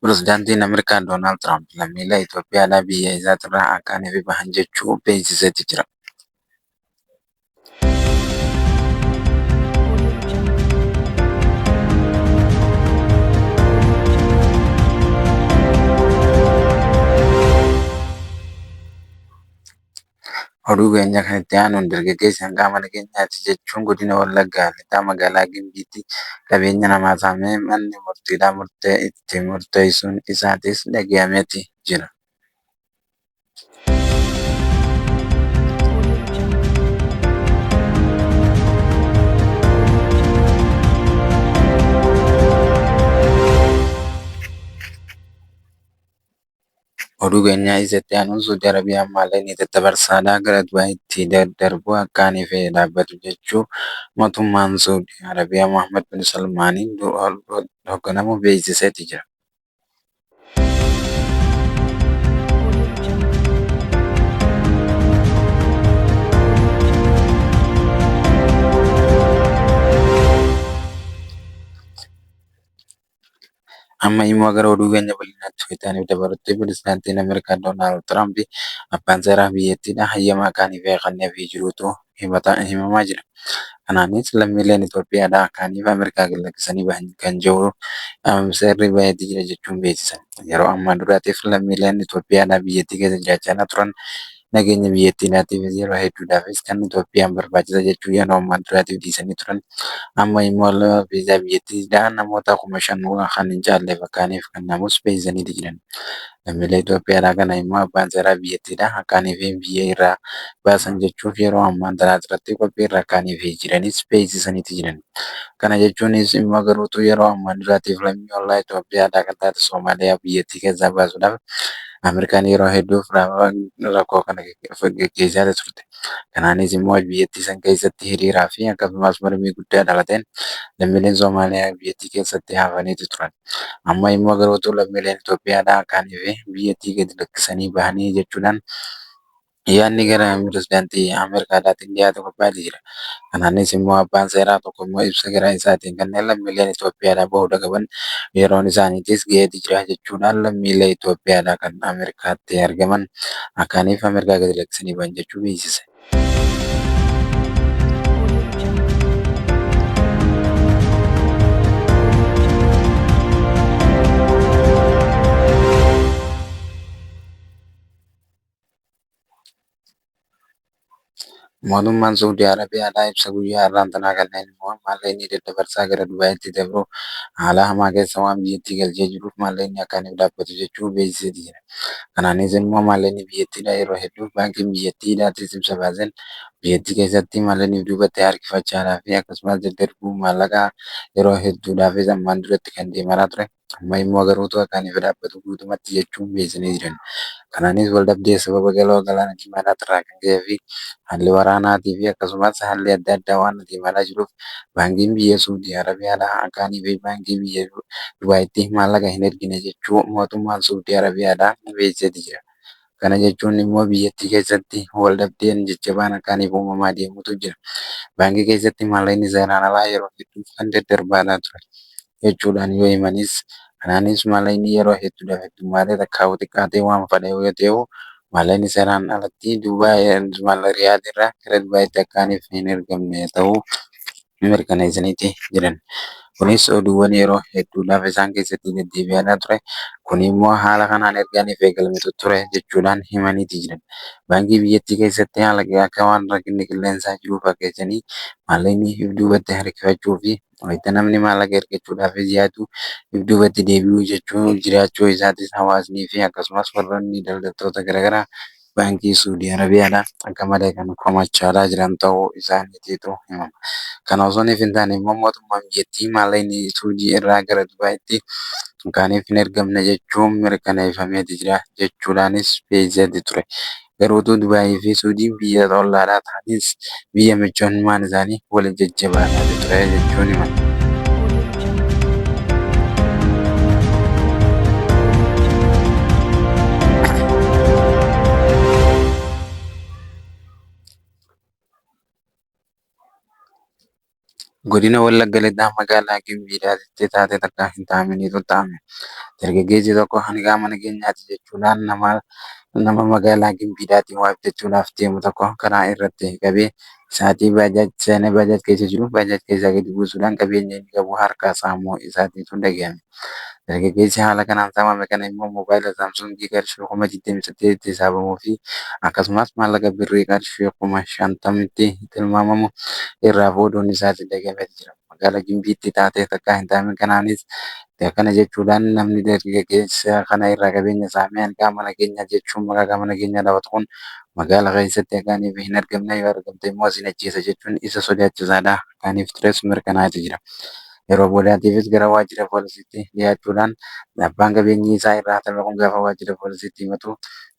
Pirezidaantiin Ameerikaa Doonaald Tiraamp lammiilee Itoophiyaadhaa biyya isaatirraa akka hin bahan jechuu beeksiseeti jira. Oduu keenya kan itti aanuun dargaggeessi hanqaama nageenyaati jechuun godina Wallaggaa lixaa magaalaa Gimbiitti qabeenya namaa saamee manni murtiidhaa murtee itti murteessuun isaatis dhagahameeti jira. Oduu keenya isatti aanuun Suudi Arabiyaan maallaqni daddabarsaadhaa gara Dubaayitti daddarbu akkaan ifee dhaabbatu jechuu mootummaan Suudi Arabiyaa Mohammad bin Salmaaniin hoogganamu beeksiseeti jira. Amma immoo gara oduu keenya bal'inaatti fitaaniif dabalutti pirezidaantiin Ameerikaa Doonaald Tiraamp abbaan seeraa biyyattiidha hayyama akaanii fi kanneefii jiruutu himamaa jira. Kanaanis lammiileen Itoophiyaadhaa akaaniif Ameerikaa gad lakkisanii bahan kan jiru seerri baheetii jira jechuun beeksisan. Yeroo ammaa duraatiif lammiileen Itoophiyaadhaa biyyattii keessa jiraachaa turan nageenya biyyattiidhaatiif yeroo hedduudhaafis kan Itoophiyaan barbaachisa jechuun yeroo ammaa duraatiif dhiisanii turan. Amma immoo viizaa biyyattiidhaa namoota 5,000 kan hin caalleef akkaaniif kennamus beeksisaniiti jiran. Lammiilee Itoophiyaadhaa kana immoo abbaan seeraa biyyattiidhaa akkaanii fi biyya irraa baasan jechuuf yeroo ammaa tanaa irratti qophii irra akkaanii fi jiranis beeksisaniiti jiran. Kana jechuunis immoo garuutu yeroo ammaa duraatiif lammii ollaa Itoophiyaadhaa kan taate Soomaaliyaa biyyattii keessaa baasuudhaaf Ameerikaan yeroo hedduuf rakkoo kana geggeessaa turte. Kanaanis immoo biyyattii san keessatti hiriiraa fi akkasumas mormii guddaa dhalateen lammiileen Soomaaliyaa biyyattii keessatti hafaniitu turan. Amma immoo garuutu lammiileen Itoophiyaadhaa kaanii fi biyyattii gadi lakkisanii bahanii jechuudhaan yaadni gara pirezidaantii Ameerikaadhaatiin dhiyaate qophaa'ee jira. Kanaanis immoo abbaan seeraa tokko immoo ibsa gara isaatiin kanneen lammiileen Itoophiyaadhaa bahuu qaban yeroon isaaniitis ga'eeti jira jechuudhaan lammiilee Itoophiyaadhaa kan Ameerikaatti argaman akkaaniif Ameerikaa gadi lakkisanii bahan jechuu beeksise. Mootummaan Suudii Arabiyaadhaa ibsa guyyaa har'aan tanaa kanneen immoo maallaqni daddabarsaa gara Dubaayitti dabru haala hamaa keessa waan biyyattii galchee jiruuf maallaqni akkaaniif dhaabbatu jechuu beeksiseeti jira. Kanaanis immoo maallaqni biyyattiidhaa yeroo hedduuf baankiin biyyattiidhaatis ibsa baaseen biyyattii keessatti maallaqni duubatti harkifachaadhaa fi akkasumas daddarbuu maallaqaa yeroo hedduudhaafis ammaan duratti kan deemaa ture. Amma immoo garuutu akkaaniif dhaabbatu guutumatti jechuun beeksisanii jiran. Kanaanis waldhabdee sababa galoo galaana diimaadhaa irraa kan ka'ee fi haalli waraanaatii fi akkasumas haalli adda addaa waan adeemaa jiruuf baankiin biyya Suudii Arabiyaadhaa akkaanii fi baankii biyya Dubaayitti maallaqa hin ergine jechuu mootummaan Suudii Arabiyaadhaa beeksiseeti jira. Kana jechuun immoo biyyattii keessatti waldhabdeen jajjabaan akkaaniif uumamaa deemutu jira. Baankii keessatti maallaqni seeraan alaa yeroo hedduuf kan daddarbaadhaa ture jechuudhaan yoo himanis kanaanis maallaqni yeroo hedduudhaaf heddummaatee takkaa'uu xiqqaatee waan fedhe yoo ta'u maallaqni seeraan alatti Dubaay Riyaad irraa gara Dubaayitti akkaaniif hin ergamne ta'uu mirkaneessaniiti jiran. Kunis oduuwwan yeroo hedduudhaaf isaan keessatti deddeebi'aa ture. Kun immoo haala kanaan ergaaniif eegalametu ture jechuudhaan himaniiti jiran. Baankii biyyattii keessatti haala akka waan rakkinni qilleensaa jiru fakkeessanii maallaqni duubatti harkifachuu fi wayita namni maallaqa ergachuudhaaf yaadu duubatti deebi'uu jechuu jiraachuu isaatis hawaasnii fi akkasumas warroonni daldaltoota garaagaraa baankii Suudii Arabiyaadhaa akka malee kan komachaa jiran ta'uu isaaniitiitu himama. Kana osoo hin taane immoo mootummaan biyyattii maallaqni Suudii irraa gara Dubaayitti kaaniif hin ergamne jechuun mirkaneeffameeti jira jechuudhaanis beeksiseeti ture. Garuutu Dubaayii fi Suudiin biyya ollaadhaa ta'anis biyya michoommaan isaanii waliin jajjabaadhaa ture jechuun himama. Godina Wallagga Lixaa magaalaa Gimbiidhaatti taatee takka hin taa'aminiitu ta'ame. Dargaggeessi tokko ani qaama nageenyaati jechuudhaan nama magaalaa Gimbiidhaatii waa bitachuudhaaf deemu tokko karaa irratti qabee isaatii baajaaj seenee baajaaj keessa jiru baajaaj keessaa gadi buusuudhaan qabeenya inni qabu harkaa saamuu isaatiitu dhagahame. Dargaggeessi haala kanaan saamame kana immoo moobaayila Saamsungii qarshii 28,000tti hisaabamuu fi akkasumas maallaqa birrii qarshii 50,000tti tilmaamamu irraa fuudhuun isaati dhagahameeti jira. Magaalaa Gimbiitti taatee takkaa hin taamin kanaanis akkana jechuudhaan namni dargaggeessa kana irraa qabeenya saamee ani qaama nageenyaa jechuun maqaa qaama nageenyaa dhaabatu kun magaala keessatti akkaaniif hin argamne yoo argamte immoo sin ajjeesa jechuun isa sodaachisaadha. Akkaaniif tures mirkanaa'eeti jira. Yeroo boodaatiifis gara waajjira poolisiitti dhiyaachuudhaan abbaan qabeenyi isaa irraa hatame kun gaafa waajjira poolisiitti himatu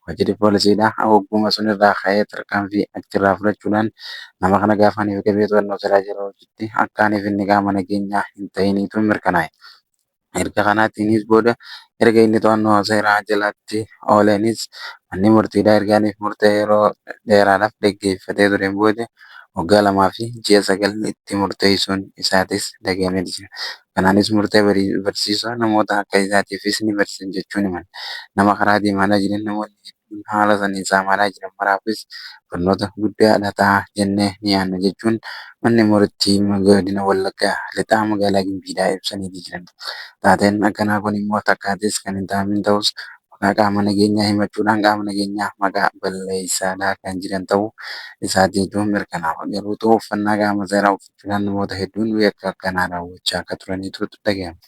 waajjirri poolisiidha hogguma sun irraa ka'ee tarkaanfii achirraa fudhachuudhaan nama kana gaafa aniif qabee to'annoo seeraa jala oolchutti akka aniif inni qaama nageenyaa hin ta'iniitu mirkanaa'e. Erga kanaatiinis booda erga inni to'annoo seeraa jalatti ooleenis manni murtiidhaa erga aniif murtee yeroo dheeraadhaaf dhaggeeffatee tureen booda waggaa 2 fi ji'a 9 itti murteessuun isaatis dhagahamee jira. Kanaanis murtee barsiisoo namoota akka isaatiifis ni barsiisan jechuun himan. Nama karaa deemaadhaa jiran namoonni hedduun haala saniin saamaadhaa jiran maraafis barnoota guddaadha ta'a jennee ni yaadna jechuun manni murtii godina Wallaggaa Lixaa magaalaa Gimbiidhaa ibsaniiti jiran. Taateen akkanaa kun immoo takkaatis kan hin ta'amin ta'us maqaa qaama nageenyaa himachuudhaan qaama nageenyaa maqaa balleessaadhaa kan jiran ta'uu isaatiitu mirkanaa'a. Garuutuu uffannaa qaama seeraa uffachuudhaan namoota hedduun yakka akkanaa raawwachaa akka turaniitu dhagahama.